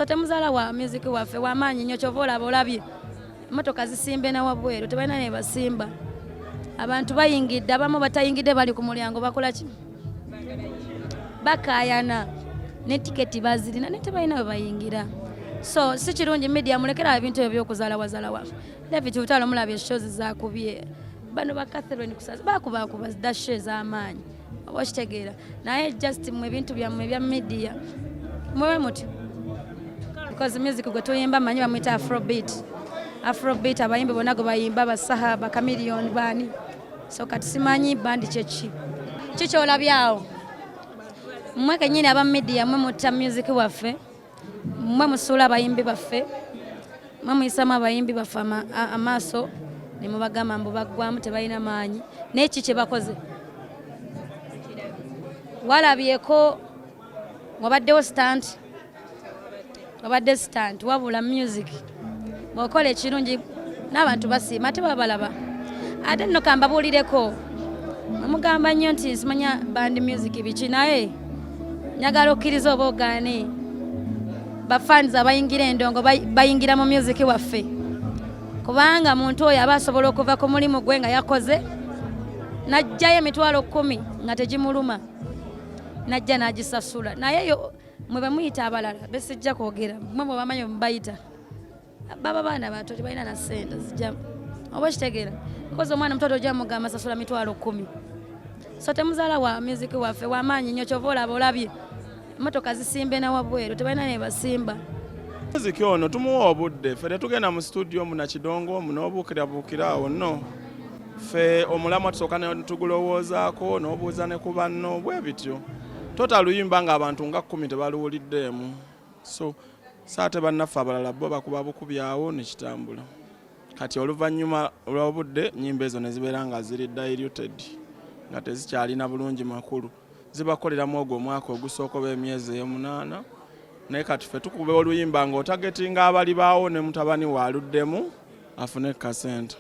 Temuzaala wa music waffe wamaanyi nnyo, kyova olaba olabye emotoka zisimbe nawabweru, tebalina nebasimba. Abantu bayingidde, abamu batayingidde bali ku mulyango bakola ki? Bakayana ne tiketi bazirina naye tebalina we bayingira. So si kirungi, media mulekerawo ebintu ebyo byokuzalawazalawa. David Lutalo mulabye shows zakubye, bano ba Catherine Kusazi bakubakuba da show ez'amaanyi, oba okitegeera. Naye just mwe ebintu byammwe ebya media mwewe mutyo, because music gwe tuyimba manyi bamwita Afrobeat. Afrobeat abayimbi bonna gwe bayimba, basaha, bakamiliyoni, baani. So kati simanyi bandi kyeki kikyolabyawo. Mmwe kenyini aba media, mwe mutta music waffe, mmwe musuula abayimbi baffe, mwe muyisamu abayimbi baffe amaaso ne mubagamba mbu baggwamu, tebalina maanyi. Naye ki kye bakoze? Walabyeko wabaddewo stunt? Wabadde stunt? Wabula music bw'okola ekirungi n'abantu basiima, ate babalaba. Ate nno kambabuulireko, mugamba nnyo nti simanya band music biki, naye njagala okkiriza oba ogaane, bafans abayingira endongo bayingira mu music waffe, kubanga muntu oyo aba asobola okuva ku mulimu gwe nga yakoze n'ajjayo 100,000 nga tegimuluma, najja n'agisasula. Naye yo mwe bemuyita abalala besijja kwogera, mwe mwe bamanyi mubayita, baba baana bato, tebalina na ssente zijja, oba kitegeera? Kozi omwana muto tojja mugamba sasula 100,000. So temuzaala wa music waffe wamaanyi nnyo, kyova olaba olabye emotoka zisimbe nawabweru, tebalina nebasimba. Muziki ono tumuwa obudde. Ffe tetugenda mu studio muna kidongo munoobuukirabuukira awo, no. Ffe omulamwa tusooka ne tugulowoozaako, n'obuuza ne ku banno bwe bityo. Totaluyimba ng'abantu nga 10 tebaluwuliddeemu. So saate bannaffe abalala bo bakuba bukubi awo ne kitambula. Kati oluvannyuma lw'obudde nnyimba ezo ne zibeera nga ziri diluted, nga tezikyalina bulungi makulu. Zibakoleramu ogwo omwaka ogusooka oba emyezi 8. Naye kati ffe tukuba oluyimba ng'otargetinga abali baawo ne mutabani we aluddemu afune kasente.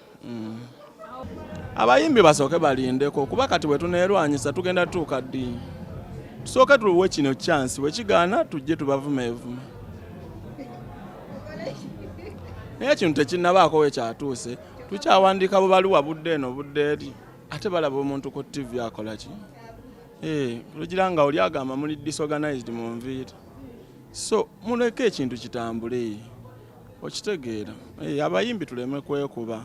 Abayimbi basooke balindeko, kuba kati bwe tuneerwanyisa tugenda tutuuka ddi? Tusooke tuluwe kino chance, bwe kigaana tujje tubavumeevume. Naye ekintu tekinnabaako we kyatuuse, tukyawandiika bubaluwa budde eno budde eri, ate balaba omuntu ku TV akola ki? Lugira nga oli agamba muli disorganized mu nviiri. So muleke ekintu kitambule, okitegeera? Abayimbi tuleme kwekuba.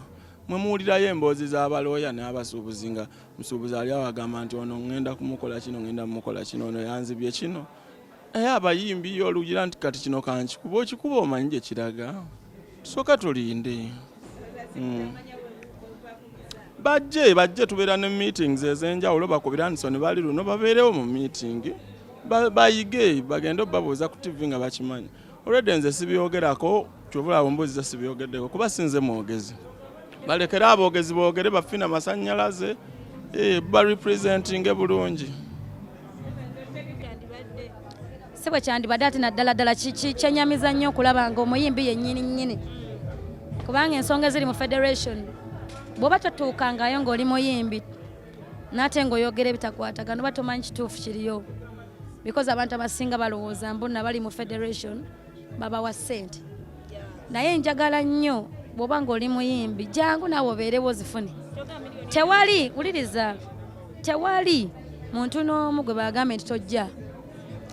Mwe muwulirayo emboozi z'abalooya n'abasuubuzi, nga musuubuzi ali awo agamba nti ono ŋŋenda kumukola kino, ŋŋenda kumukola kino, ono yanzibye kino. Naye abayimbi yo olugira nti kati kino kankikuba, okikuba omanyi gye kiraga. Tusooke tulinde. Bajje tubeera ne meetings ez'enjawulo, bakubira Anderson bali luno babeerewo mu meeting, bayige bagende obabuuza ku TV nga bakimanyi. Olwedde nze sibyogerako, kyova olaba mbuuziza sibyogeddeko kuba si nze mwogezi. Balekere aboogezi boogere, bafina masannyalaze, barepresentinge bulungi. Si bwe kyandibadde. Ate naddala ddala kyenyamiza nnyo okulaba nga omuyimbi yennyini nnyini, kubanga ensonga eziri mu federation bw'oba totuukangayo ng'oli muyimbi n'ate ng'oyogera ebitakwatagana, oba tomanyi kituufu kiriyo, because abantu abasinga balowooza mbonna bali mu federation babawa ssente. Naye njagala nnyo bw'oba ng'oli muyimbi, jangu naawe obeerewo ozifune. Tewali, wuliriza, tewali muntu n'omu gwe bagambye nti tojja.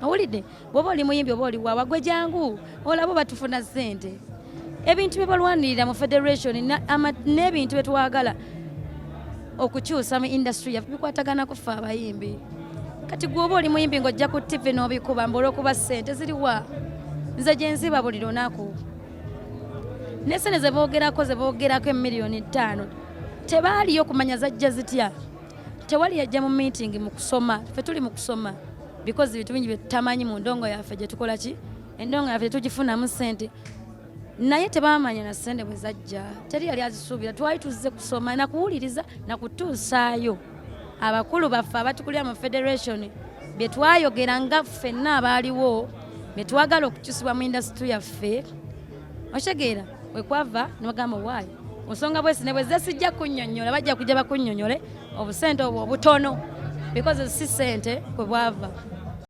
Owulidde? Bw'oba oli muyimbi oba oli waawa, gwe jangu olaba oba tufuna ssente. Ebintu bye balwanirira mu federation n'ebintu bye twagala okukyusa mu industry yaffe bikwatagana ku ffe abayimbi. Kati gwe oba oli muyimbi ng'ojja ku TV n'obikuba mbu olw'okuba ssente ziriwa? Nze gye nziba buli lunaku, ne ssente ze boogerako 5 million tebaaliyo kumanya zajja zitya. Tewali yajja mu meeting mu kusoma. Ffe tuli mu kusoma because ebintu bingi bye tutamanyi mu ndongo yaffe gye tukola ki, endongo yaffe tetugifunamu ssente, naye tebamanya na ssente bwe zajja. Teri yali azisuubira. Twali tuzze kusoma nakuwuliriza nakutuusaayo abakulu baffe abatukulira mu federation bye twayogera nga ffenna abaaliwo bye twagala okukyusibwa mu industry yaffe. Okitegeera? Wekwava nebagamba waayo nsonga bwesi ne bwezze sijja kunnyonnyola, bajja kujja bakunnyonnyole obusente obwo obutono, because si ssente kwe bwava.